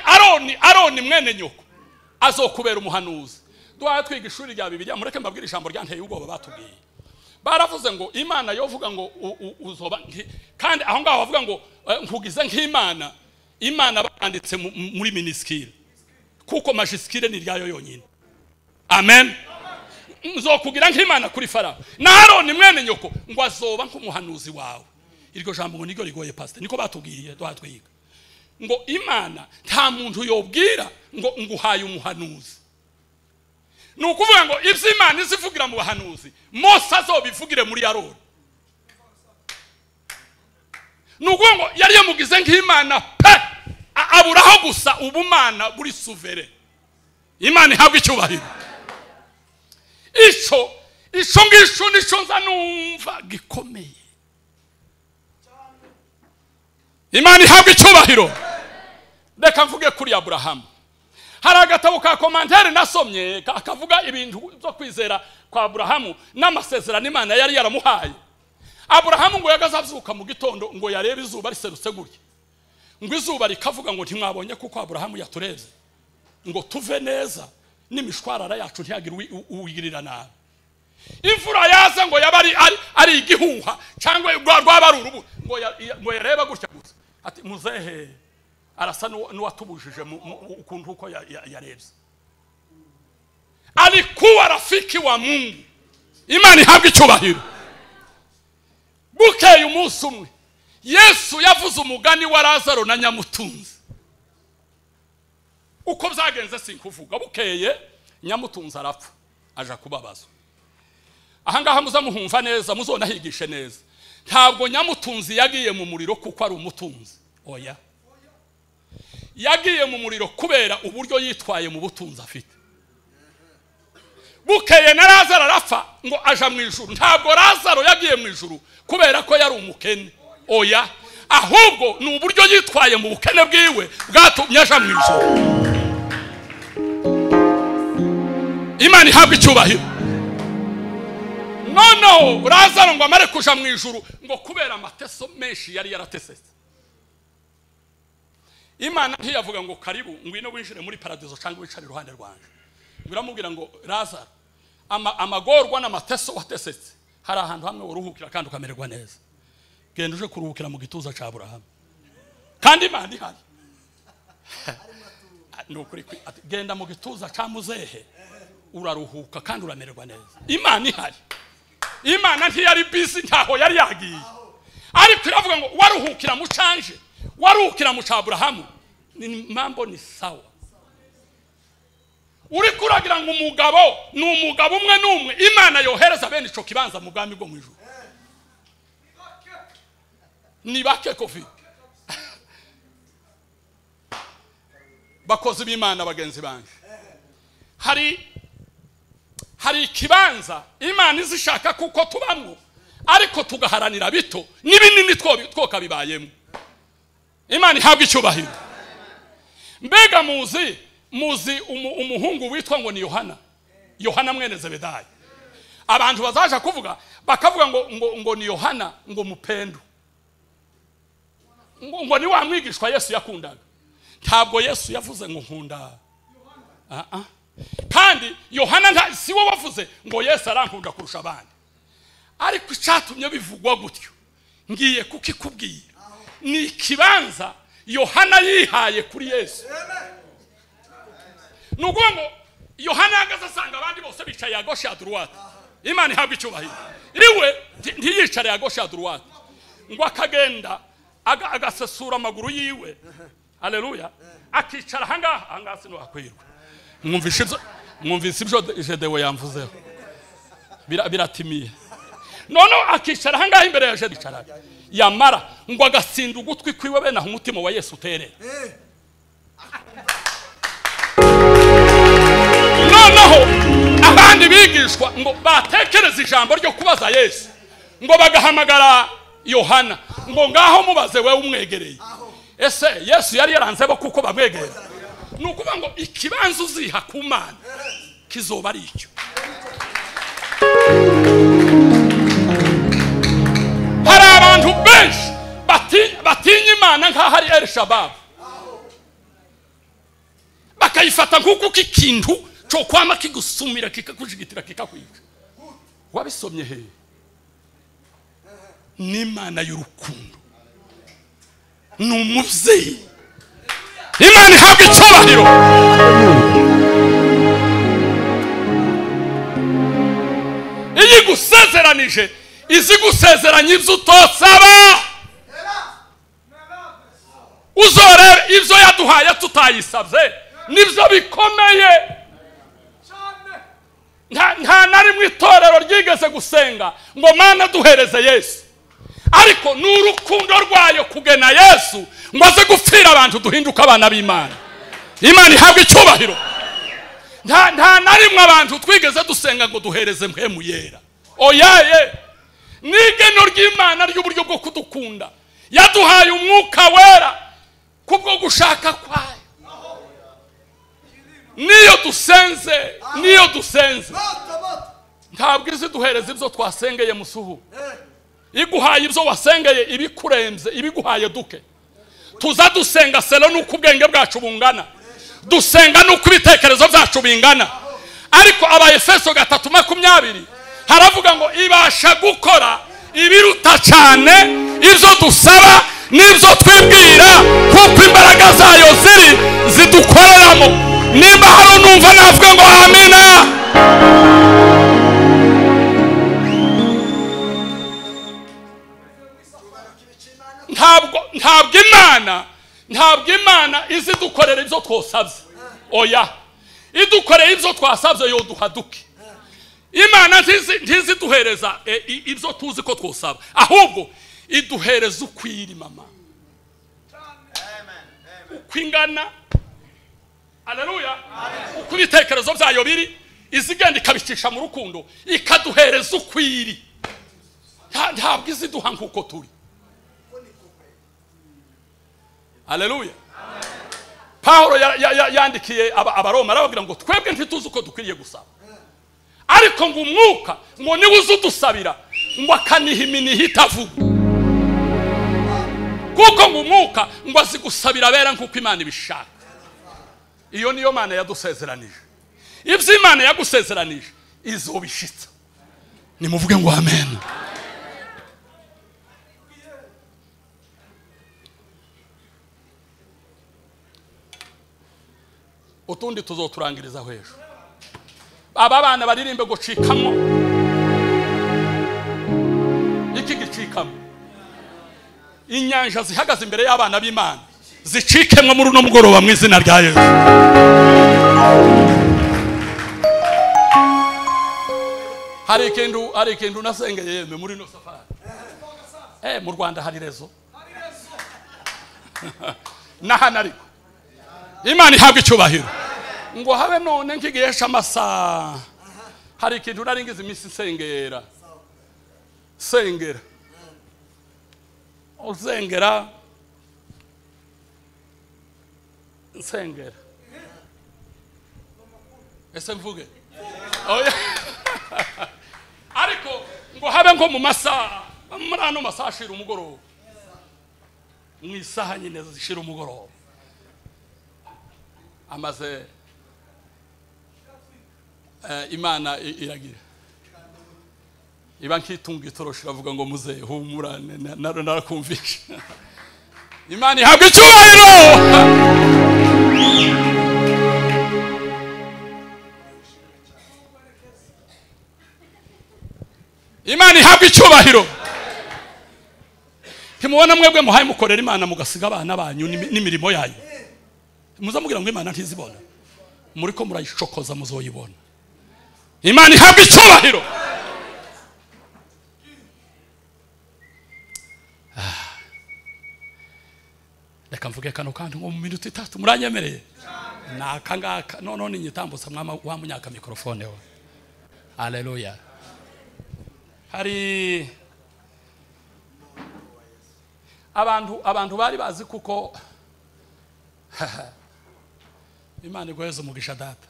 Aroni mwene nyoko azokubera umuhanuzi. Duhaye twiga ishuri rya Bibiliya, mureke mbabwire ijambo ryanteye ubwoba batubwiye. Baravuze ngo Imana yovuga ngo uzoba, kandi aho ngaho bavuga ngo nkugize nk'Imana. Imana banditse muri miniskile kuko majiskile ni ryayo yonyine. Amen. Nzokugira nk'Imana kuri Farawo na Aroni mwene nyoko ngo azoba nk'umuhanuzi wawe. Iryo jambo ngo niryo rigoye pastor, niko batubwiye duhaye twiga ngo Imana nta muntu yobwira ngo nguhaye umuhanuzi. Ni ukuvuga ngo ibyo Imana izivugira mu bahanuzi Mose azobivugire muri Aroni. Ni ukuvuga ngo yari yamugize nk'Imana pe, aburaho gusa ubumana buri souverain. Imana ihabwe icyubahiro. Ico ngisho nico nza numva gikomeye. Imana ihabwe icyubahiro. Reka mvuge kuri Aburahamu. Hari agatabo ka commentaire nasomye kavuga ibintu byo kwizera kwa Aburahamu n'amasezerano Imana yari yaramuhaye. Aburahamu ngo yagazavyuka mu gitondo ngo yarebe izuba riserutse gutya, ngo izuba rikavuga ngo ntimwabonye kuko Aburahamu yatureze ngo tuve neza n'imishwarara yacu ntiyagire uwigirira nabi. Imvura yaza ngo yaba ari igihuha cyangwa rwaba ari urubu, ngo yareba gutya gusa ati muzehe arasa n'uwatubujije ukuntu uko yarebye. Alikuwa rafiki wa Mungu. Imana ihabwe icyubahiro. Bukeye umunsi umwe Yesu yavuze umugani wa Lazaro na Nyamutunzi. Uko byagenze sinkuvuga. Bukeye Nyamutunzi arapfa aja kubabazwa. Ahangaha muzamuhumva neza, muzonahigishe neza. Ntabwo nyamutunzi yagiye mu muriro kuko ari umutunzi, oya. Yagiye mu muriro kubera uburyo yitwaye mu butunzi afite. Bukeye na Lazaro arapfa ngo aja mu ijuru. Ntabwo Lazaro yagiye mu ijuru kubera ko yari umukene, oya. Ahubwo ni uburyo yitwaye mu bukene bwiwe bwatumye aja mu ijuru. Imana ihabwa icyubahiro. Noneho Lazaro ngo amare kuja mu ijuru ngo kubera amateso menshi yari yaratesetse, Imana ntiyavuga ngo karibu ngwino winjire muri paradizo cyangwa wicare iruhande rwanje. Biramubwira ngo Lazaro, amagorwa n'amateso watesetse, hari ahantu hamwe uruhukira kandi ukamererwa neza. Genda uje kuruhukira mu gituza cya Aburahamu. Kandi Imana ihari. Nukuri genda mu gituza cya muzehe uraruhuka kandi uramererwa neza. Imana ihari. Imana ntiyari busy, ntaho yari yagiye. Ariko iravuga ngo waruhukira mu canje, waruhukira mu cya Aburahamu, ni mambo ni sawa. Uri kuragira ngo umugabo ni umugabo umwe n'umwe Imana yohereza bene ico kibanza mu bwami bwo mu ijuru. Ni bake kofi. Bakozi b'Imana bagenzi banje, hari ikibanza Imana izishaka kuko tubamwo, ariko tugaharanira bito n'ibinini twokabibayemo. Imana ihabwa icyubahiro. Mbega muzi umuhungu witwa ngo ni Yohana, Yohana mwene Zebedayo. Abantu bazaje kuvuga bakavuga ngo ni Yohana ngo mupendo, ngo ni wa mwigishwa Yesu yakundaga. Ntabwo Yesu yavuze ngo nkunda. Kandi Yohana si we wavuze ngo Yesu arankunda kurusha abandi. Ariko icyatumye bivugwa gutyo ngiye kukikubwira, ni ikibanza Yohana yihaye kuri Yesu. Nukuvuga ngo Yohana ahagaze asanga abandi bose bicaye à gauche à droite. Imana ihabwa icyubahiro. Iwe ntiyicare à gauche à droite, ngo akagenda agasesura amaguru yiwe, haleluya, akicara ahangaha. Ahangaha sinohakwirwa. Mwumvise ibyo Jedewe yamvuzeho, biratimiye. Noneho akicara ahangaha imbere ya Jedewe, yamara ngo agasinda ugutwi kwiwe bene aho umutima wa Yesu uterera. Noneho abandi bigishwa ngo batekereza ijambo ryo kubaza Yesu, ngo bagahamagara Yohana ngo ngaho mubaze wewe umwegereye. Ese Yesu yari yaranze bo kuko bamwegera? Ni ukuvuga ngo ikibanza uziha ku Mana kizoba ari icyo. Hari abantu benshi batinya Imana nk'aho ari El Shabab, bakayifata nk'uko ikintu cyo kwama kigusumira kikakujigitira kikakwica. Wabisomye he? Ni Imana y'urukundo, ni umubyeyi. Imana ihabwa icyubahiro. Iyo igusezeranije izigusezeranya ibyo utosaba. Uzorebe ibyo yaduhaye tutayisabye nibyo bikomeye. Nta na rimwe itorero ryigeze gusenga ngo Mana duhereze Yesu, ariko ni urukundo rwayo kugena Yesu ngo aze gupfira abantu duhinduka abana b'Imana. Imana ihabwa icyubahiro. Nta na rimwe abantu twigeze dusenga ngo duhereze mpemu yera, oyaye. Ni igeno ry'Imana ry'uburyo bwo kudukunda. Yaduhaye umwuka wera kubwo gushaka kwayo. Niyo dusenze ntabwo izi duhereza ibyo twasengeye musuhu. Iguhaye ibyo wasengeye ibikurenze, ibiguhaye duke. Tuza dusenga selo nuko ubwenge bwacu bungana, dusenga nuko ibitekerezo byacu bingana. Ariko aba Efeso 3:20 haravuga ngo ibasha gukora ibiruta cyane ibyo dusaba n'ibyo twibwira, kuko imbaraga zayo ziri zidukoreramo. Nimba hari unumva navuga ngo amina. Ntabwo Imana izi dukorera ibyo twosabye, oya. Idukoreye ibyo twasabye yoduha duke. Imana ntiziduhereza ibyo tuzi ko twosaba, ahubwo iduhereza ukwiri mama, uko ingana. Haleluya. Uko ibitekerezo byayo biri, izigenda ikabicisha mu rukundo ikaduhereza ukwiri. Ntabwo iziduha nkuko turi. Haleluya. Paulo yandikiye Abaroma arababwira ngo twebwe ntituzi uko dukwiriye gusaba, ariko ngo umwuka ngo niwe uzudusabira ngo akaniha iminiha itavuga, kuko ngo umwuka ngo azi gusabira abera nkuko Imana ibishaka. Iyo niyo Mana yadusezeranije. Ibyo Imana yagusezeranije izobishitsa. Nimuvuge ngo amen. Utundi tuzoturangiriza hejuru. Aba bana baririmbe ngo cikamo. Iki gicikamo. Inyanja zihagaze imbere y'abana b'Imana zicikemwe muri uno mugoroba mu izina rya Yesu. Hari ikintu nasengeye yemwe muri no safari. Mu Rwanda hari rezo. Nahana ariko Imana ihabwa icyubahiro. Ngo habe none nkigesha amasaha. Hari ikintu naringize iminsi nsengera. Sengera. Uzengera. Nsengera. Ese mvuge? Oya. Ariko ngo habe nko mu masaha, muri ano masaha ashira umugoroba. Mu isaha nyine zishira umugoroba. Amaze Imana iragira iba nkitunga itoroshi iravuga ngo muze humura narakumvisha. Imana ihabwa icyubahiro. Imana ihabwa icyubahiro. Ntimubona mwebwe muhaye mukorera Imana mugasiga abana banyu n'imirimo yayo. Muzamubwira ngo Imana ntizibona, muri ko murayishokoza muzoyibona. Imana ihabwa icyubahiro. Reka mvuge kano kandi ngo mu minota 3 muranyemereye. Naka ngaka none nyitambutsa mwama wa munyaka mikrofone we. Haleluya. Hari abantu bari bazi kuko Imana iguheze umugisha data,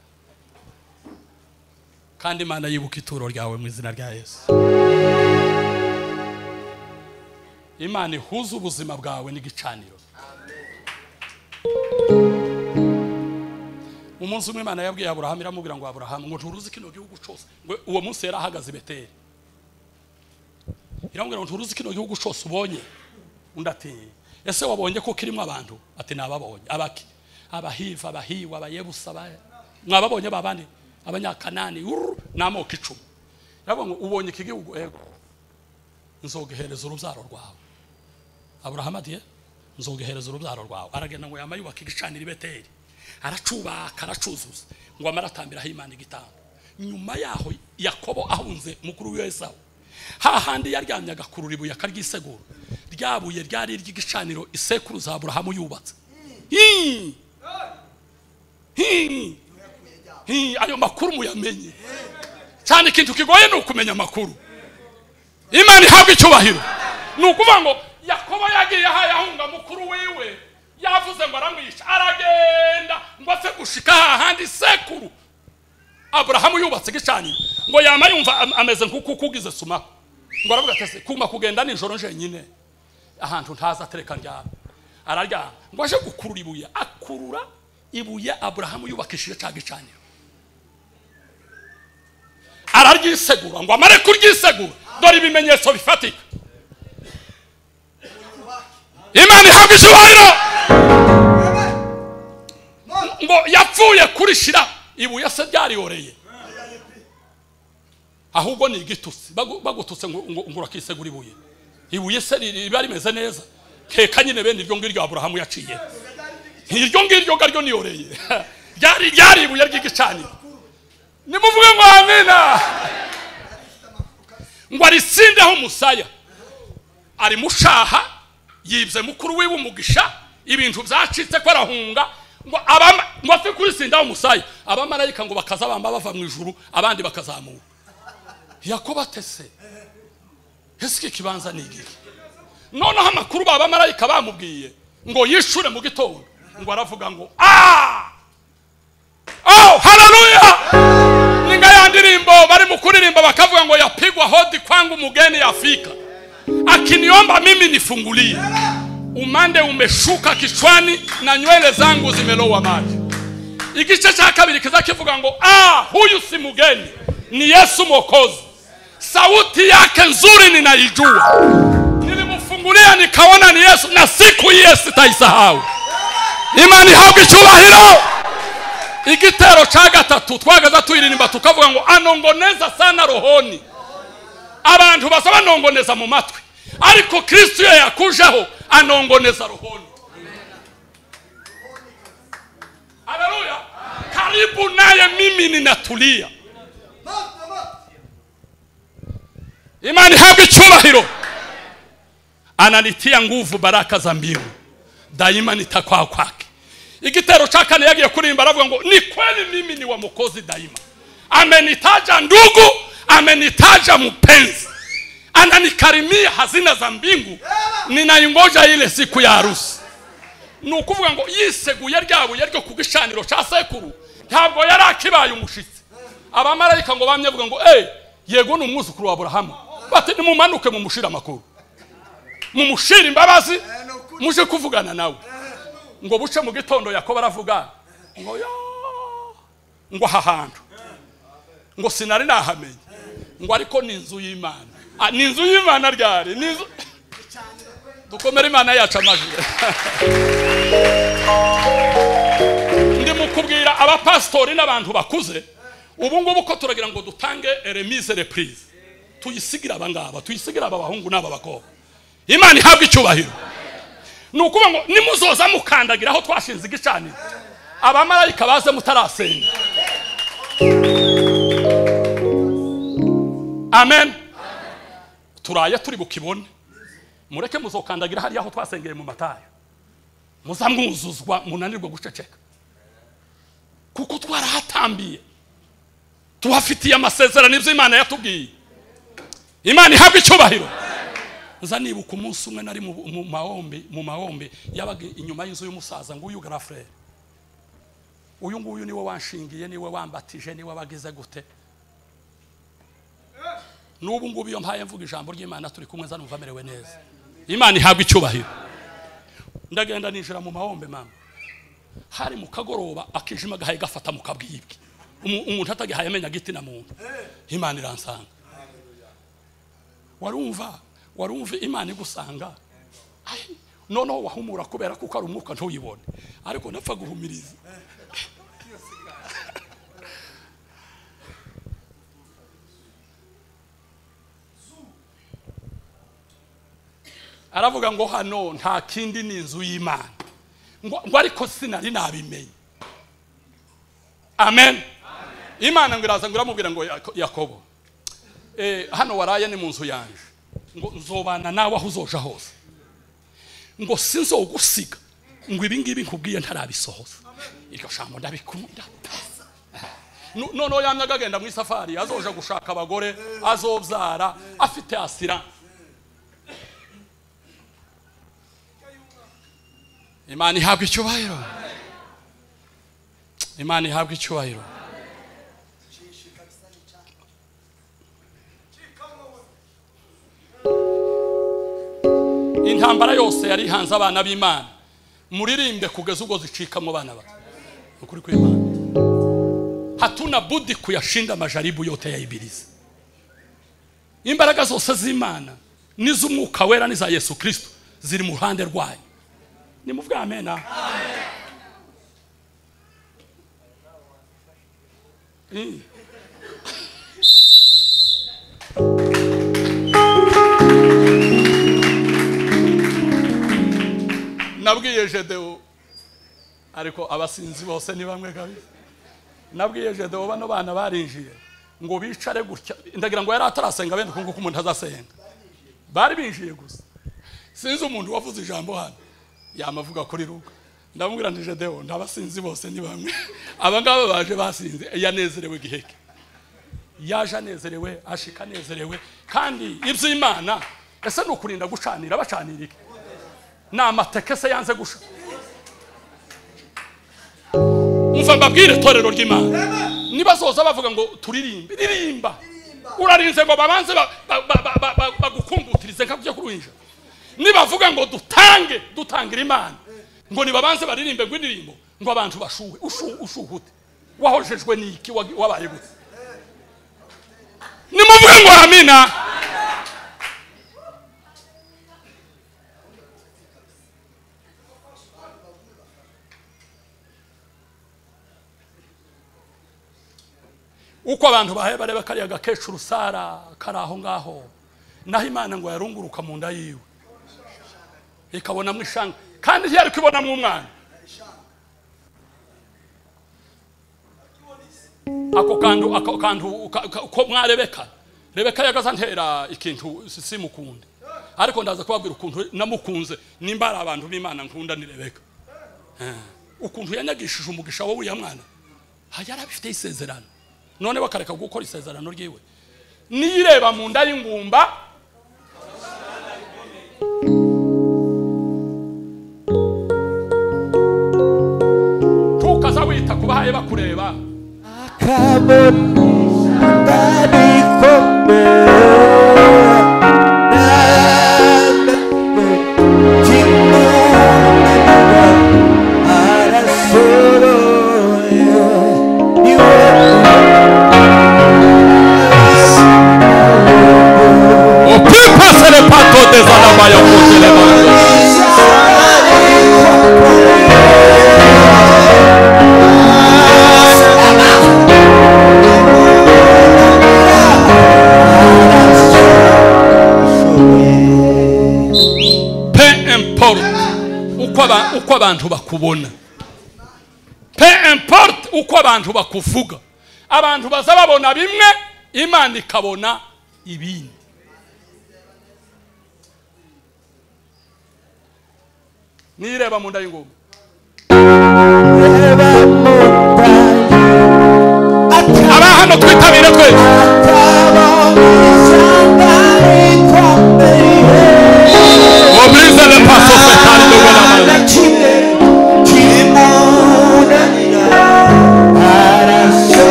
kandi Imana yibuka ituro ryawe mu izina rya Yesu. Imana ihuza ubuzima bwawe n'igicaniro. Umunsi umwe Imana yabwiye Aburahamu iramubwira ngo Aburahamu ngo nturuzi kino gihugu cyose. Ngo uwo munsi yari ahagaze i Beteli. Iramubwira ngo nturuzi kino gihugu cyose ubonye. Undi ati ese wabonye ko kirimo abantu? Ati nababonye. Abaki? Abahiva, abahiwa, abayebusa, mwababonye babandi abanyakanani n'amoko 10. Yabonye ubonye iki gihugu? Ego. Nzogehereza urubyaro rwawe. Aburahamu ati nzogehereza urubyaro rwawe. Aragenda ngo yama yubaka igicaniro i Beteli. Aracubaka, aracuzuza ngo amaratambiraho Imana igitambo. Nyuma yaho Yakobo ahunze mukuru we Esawu, hahandi yaryamye agakurura ibuye akaryisegura, ryabuye ryari ry'igicaniro isekuruza Aburahamu yubatse. Ayo makuru muyamenye cyane. Ikintu kigoye ni ukumenya amakuru. Imana ihabwa icyubahiro. Ni ukuvuga ngo Yakobo yagiye ahunga mukuru wiwe, yavuze ngo aramwica, aragenda ngo apfe gushika hahandi sekuru Aburahamu yubatse igicaniro. Ngo yama yumva ameze nkuko kugize sumako. Ngo aravuga ati kuma kugenda nijoro njenyine ahantu ntaza atereka ndyama. Araryama ngo aje gukurura ibuye, akurura ibuye Aburahamu yubakishije cya gicaniro, araryisegura. Ngo amare kuryisegura, dore ibimenyetso bifatika. Imana ihabwa icyubahiro. Ngo yapfuye kurishira ibuye se ryariyoreye, ahubwo ni igitutsi. Bagututse ngo urakisegura ibuye, ibuye se riba rimeze neza. Keka nyine bene iryo ngiryo Aburahamu yaciye, iryo ngiryo garyo niyoreye, ryari ibuye ry'igicaniro. Nimuvuge ngo amina. Ngo arisindeho umusaya. Ari mushaha yibye mukuru wiwe umugisha, ibintu byacitse ko arahunga, ngo ngo afe kurisindaho umusaya. Abamarayika ngo bakaza bamba bava mu ijuru, abandi bakazamuka. Yakobo atese, ese iki kibanza ni igiki? Noneho amakuru babamarayika bamubwiye ngo yishure mu gitondo, ngo aravuga ngo oh haleluya. Ninga ya ndirimbo bari mu kuririmba bakavuga ngo yapigwa hodi kwangu mugeni afika, akiniomba mimi nifungulie. Umande umeshuka kichwani na nywele zangu zimelowa maji. Igice cha kabiri kiza kivuga ngo huyu si mugeni, ni Yesu Mwokozi. Sauti yake nzuri ninaijua, nilimfungulia nikaona ni Yesu, na siku hiyo sitaisahau. Imani habwe icyubahiro. Igitero cha gatatu twagaza tuyiririmba tukavuga ngo anongoneza sana rohoni. Abantu basaba nongoneza mu matwi, ariko Kristo yakujeho anongoneza rohoni. Haleluya. Karibu naye mimi ninatulia. Imani habwe icyubahiro. Ananitia nguvu baraka za mbingu, daima nitakwaa kwake. Igitero cha kane yagiye kurimba aravuga ngo ni kweli mimi ni wa Mwokozi daima. Amenitaja ndugu, amenitaja mpenzi, ananikarimia hazina za mbingu, ninaingoja ile siku ya harusi. Ni ukuvuga ngo yiseguye ryabuye ryo kugishaniro cha sekuru, ntabwo yari akibaye umushitsi. Abamarayika ngo bamye bavuga ngo yego ni umwuzukuru wa Aburahamu, bati nimumanuke mumushira amakuru, mumushira imbabazi, muje kuvugana nawe. Ngo buce mu gitondo Yakobo aravuga ngo ya ngo aha hantu ngo sinari nahamenye, ngo ariko ni inzu y'Imana. Ni inzu y'Imana ryari ni inzu. Dukomere Imana yacu amajwi. Ndi mukubwira abapastori n'abantu bakuze ubu ngubu ko turagira ngo dutange remise reprise, tuyisigira abangaba, tuyisigira aba bahungu n'aba bakobwa. Imana ihabwe icyubahiro. Ni ukuvuga ngo nimuzoza mukandagira aho twashinze igicaniro, abamarayika baze mutarasenga. Amen. Turaye turi bukibone, mureke muzokandagira hariya aho twasengeye mu Matayo, muzamwuzuzwa munanirwe guceceka, kuko twarahatambiye, tuhafitiye amasezerano ibyo Imana yatubwiye. Imana ihabwe icyubahiro. Nza nibuka umunsi umwe nari mu mahombe yabaga inyuma y'inzu y'umusaza ngo uyu grafrere, uyu nguyu niwe wanshingiye, niwe wambatije, niwe wagize gute. N'ubu ngubu iyo mpaye mvuga ijambo ry'Imana turi kumwe nza numva merewe neza. Imana ihabwe icyubahiro. Ndagenda ninjira mu mahombe mama, hari mu kagoroba akijima gahaye gafata mu kabwibwe, umuntu atagihaye amenya giti na muntu. Imana iransanga. Warumva Imana igusanga, noneho wahumura kubera kuko ari umwuka ntuyibone, ariko napfa guhumiriza. Aravuga ngo hano nta kindi ni inzu y'Imana, ngo ariko sinari nabimenye. Amen. Imana ngo iraza ngo iramubwira ngo Yakobo, hano waraye ni mu nzu yanje, ngo nzobana nawe aho uzoja hose, ngo sinzogusiga, ngo ibi ngibi nkubwiye ntarabisohoza. Iryo jambo ndabikunda. Noneho yamyaga agenda mu isafari, azoja gushaka abagore, azobyara afite asira. Imana ihabwe icyubahiro. Imana ihabwe icyubahiro. Intambara yose yari hanze abana b'Imana, muririmbe kugeza ubwo zicikamo bana ba ukuri kw'Imana. Hatuna budi kuyashinda majaribu yote ya ibilisi. Imbaraga zose z'Imana n'iz'umwuka wera n'iza Yesu Kristo ziri mu ruhande rwanyu. Nimuvuge amen. Amen. Nabwiye Jedeo, ariko abasinzi bose ni bamwe kabisa. Nabwiye Jedeo bano bana barinjiye Ngo bicare gutya, ndagira ngo yari atarasenga bene kuko umuntu azasenga. Bari binjiye gusa. Sinzi umuntu wavuze ijambo hano yamavuga kuri Ruka. Ndamubwira nti Gedeon, ndabasinzi bose ni bamwe. Aba ngaba baje basinze, yanezerewe giheke. Yaje anezerewe, ashika anezerewe, kandi iby'Imana ese nukurinda gucanira bacanira iki? Na amateke se yanze gusha. Umva mbabwire torero ry'Imana. Nibazoza bavuga ngo turirimbe, ririmba. Urarinze ngo babanze bagukungutirize nka kujya kuruhinja. Nibavuga ngo dutange, dutangira Imana. Ngo nibabanze baririmbe ngo indirimbo ngo abantu bashuhe, ushuhute. Wahojejwe niki wabaye gute? Nimuvuge ngo amina. Uko abantu bahe bareba kariya gakecuru Sara karaho ngaho, naho Imana ngo yarunguruka mu nda yiwe ikabona mwishanga, kandi ntiyari kwibona mu mwana. Ako kantu ko mwarebeka Rebeka yagazantera ikintu simukunde, ariko ndaza kubabwira ukuntu namukunze. Nimba ari abantu b'Imana nkunda ni Rebeka. Ukuntu yanyagishije umugisha wowe ya mwana, yarabifite isezerano. None bakareka gukora isezerano ryiwe. Niyireba mu nda y'ingumba tukaza wita kubahaye bakureba. Uko abantu bakubona, peu importe uko abantu bakuvuga, abantu baza babona bimwe, Imana ikabona ibindi. Nireba mu nda y'ingoma. Aba hano twitabire twese. Obrise le passo fetali de wala.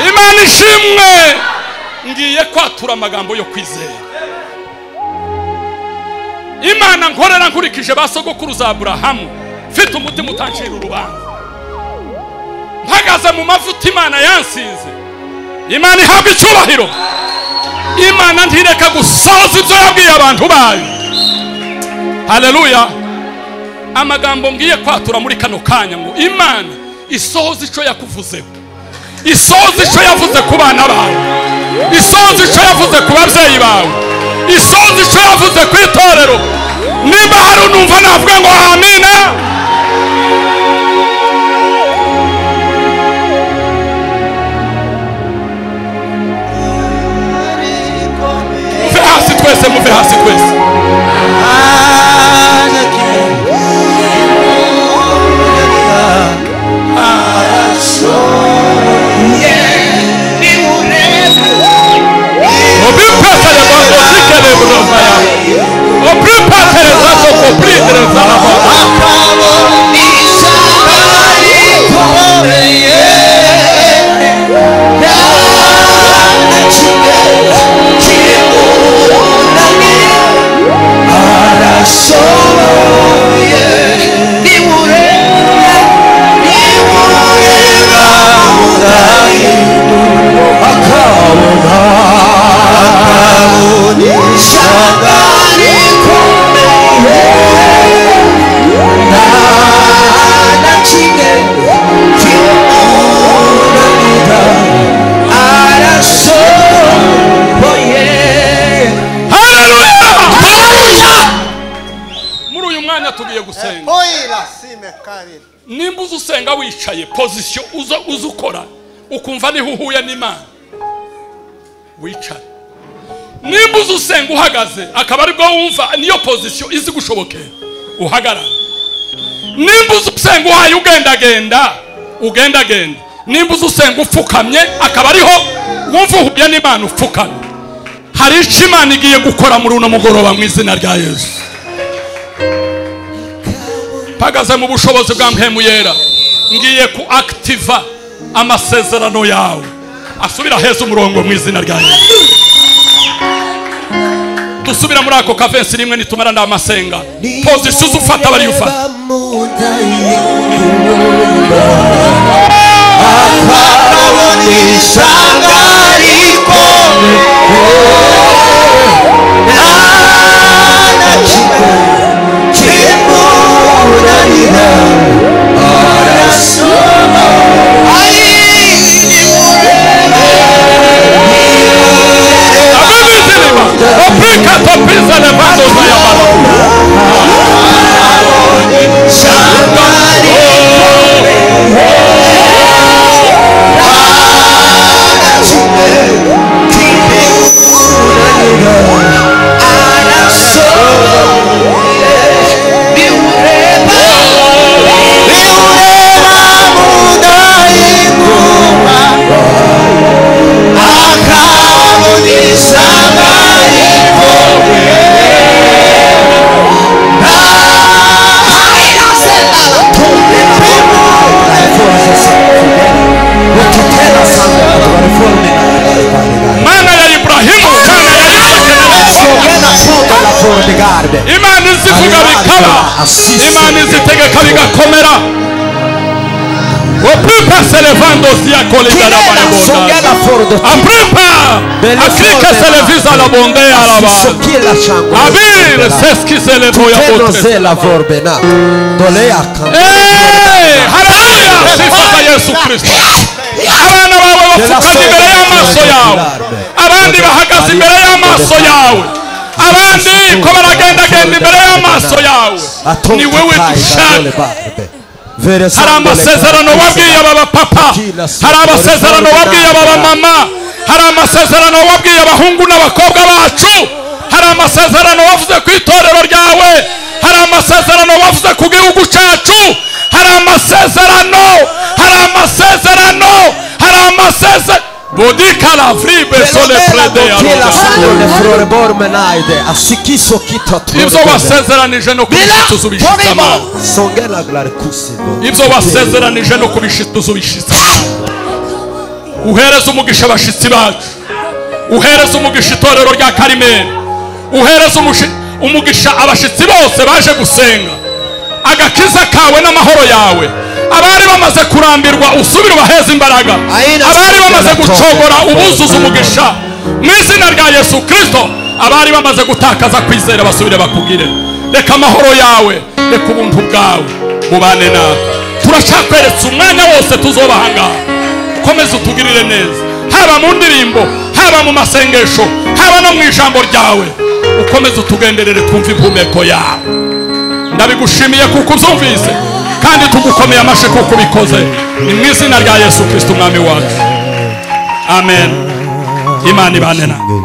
Imana ishimwe. Ngiye kwatura amagambo yo kwizera. Imana nkorera nkurikije basogokuruza Aburahamu, mfite umutima utancira urubanza, mpagaze mu mavuta Imana yansize. Imana ihabwa icyubahiro. Imana ntireka gusohoza ibyo yabwiye abantu bayo. Haleluya. Amagambo ngiye kwatura muri kano kanya ngo Imana isohoze icyo yakuvuzeho, isohoze icyo yavuze ku bana bawe, isohoze icyo yavuze ku babyeyi bawe, isohoze icyo yavuze ku itorero. Nimba hari unumva navuga ngo amina. Muve hasi twese, muve hasi twese. Tugiye gusenga. Nimba usenga wicaye position uza ukora ukumva niho uhuye n'Imana, wicare. Nimba usenga uhagaze akaba aribwo wumva niyo position izi gushobokera, uhagarara. Nimba usenga uhaye ugendagenda, ugendagenda. Nimba usenga upfukamye akaba ariho wumva uhuye n'Imana, upfukamye. Hari icyo Imana igiye gukora muri uno mugoroba mu izina rya Yesu. Pagaze mu bushobozi bwa Mpemu Yera, ngiye ku activa amasezerano yawe asubira heza umurongo mu izina rya Yesu. Dusubira muri ako kavensi rimwe nitumara ndamasenga. Position ufata bari ufata. Mana ya Ibrahimu, mana ya Isaka, Imana izivuga bikaba, Imana izitegeka bigakomera. Opripa se levando sia colidara para Apripa afrika se levisa la bondea la ba. Abir seski se levo ya botre. Eh, haleluya, sifa za Yesu Kristo. Abana bawe bapfukamye imbere y'amaso yawe, abandi bahagaze imbere y'amaso yawe, abandi ko baragendagenda imbere y'amaso yawe. Ni wewe dushaka. Hari amasezerano wabwiye aba bapapa, hari amasezerano wabwiye aba bamama, hari amasezerano wabwiye abahungu n'abakobwa bacu, hari amasezerano wavuze ku itorero ryawe, hari amasezerano wavuze ku gihugu cyacu, hari amasezerano, hari amasezerano, hari amasezerano. Bodika la vribe sole prede ibyo wasezeranije no kubishituza amahoro, ibyo wasezeranije no kubishituza ubishitsa. Uhereze umugisha abashitsi bacu, uhereze umugisha itorero rya Karimeli, uhereze umugisha abashitsi bose baje gusenga. Agakiza kawe n'amahoro yawe, abari bamaze kurambirwa usubire ubaheze imbaraga, abari bamaze gucogora ubuzuza umugisha mu izina rya Yesu Kristo, abari bamaze gutakaza kwizera basubire bakugire. Reka amahoro yawe, reka ubuntu bwawe bubane nawe. Turashakweretse umwanya wose tuzobahanga, komeza utugirire neza, haba mu ndirimbo, haba mu masengesho, haba no mu ijambo ryawe. Ukomeze utugenderere twumve impumeko yawe. Ndabigushimiye kuko uzumvise kandi tugukomeye amashe kuko ubikoze. Ni mu izina rya Yesu Kristo umwami wacu, amen. Imana ibane nawe.